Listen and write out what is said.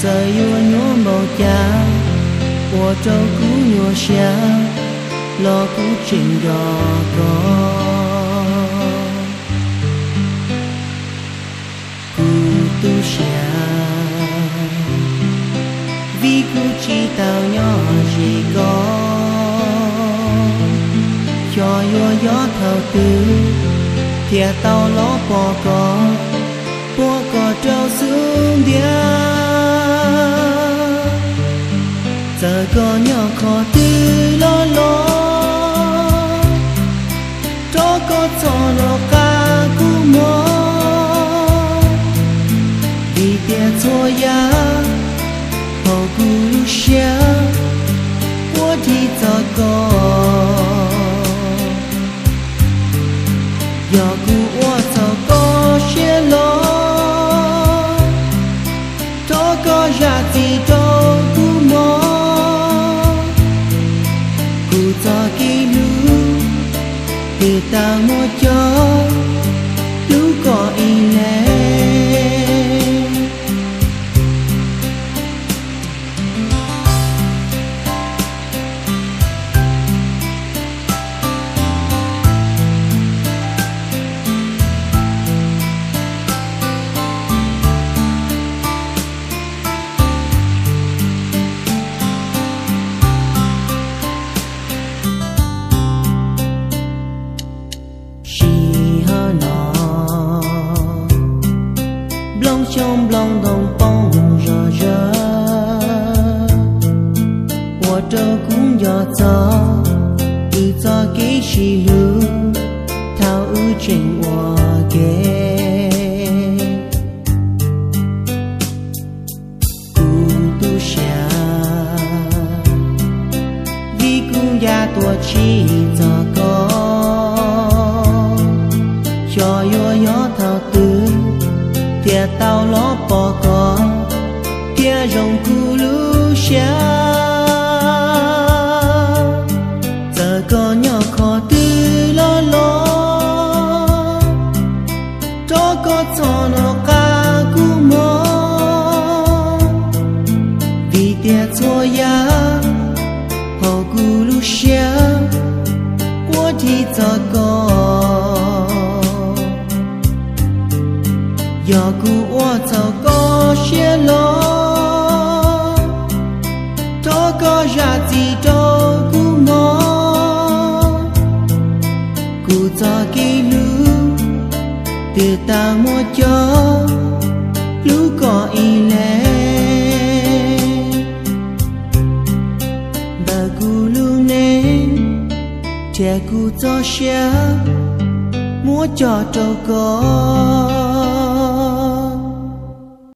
Txawm yuav nyuaj npaum cas, ua rau kuv nyuaj siab, los kuv tseem nco koj. Kuv tu siab, vim kuv tsis tau nyob ze koj. Xyov yuav yog thaum twg, thiaj tau los pom koj, puag koj rau xub ntiag. Txawm koj nyob qhov twg los los, rov koj txhob los qab kuv mog, vim tias txhua yam hauv kuv lub siab quaj dhi txog koj. Yog kuv ua txhaum koj siab los, rov koj zam txim rau kuv mog. Kuv txoj kev hlub twb tau muab cog hlub koj ib leeg. Sij hawm no, nplooj xyoob nplooj ntoo poob zog zawg, ua rau kuv nco txog wb txoj kev sib hlub thaum wb tseem ua ke. Kuv tu siab, vim kuv ncav tuaj tsis txog koj. Xyov yuav yog thaum twg, thiaj tau los pom koj, thiaj zoo kuv lub siab. Txawm koj nyob qhov twg los los, rov koj txhob los qab kuv mog, vim tias txhua yam hauv kuv lub siab quaj dhi txog koj. Yog kuv ua txhaum koj siab los, rov koj zam txim rau kuv mog. Kuv txoj kev hlub twb tau muab cog hlub koj ib leeg. Ntawm kuv lub neej, thiab kuv txoj sia muab cog rau koj.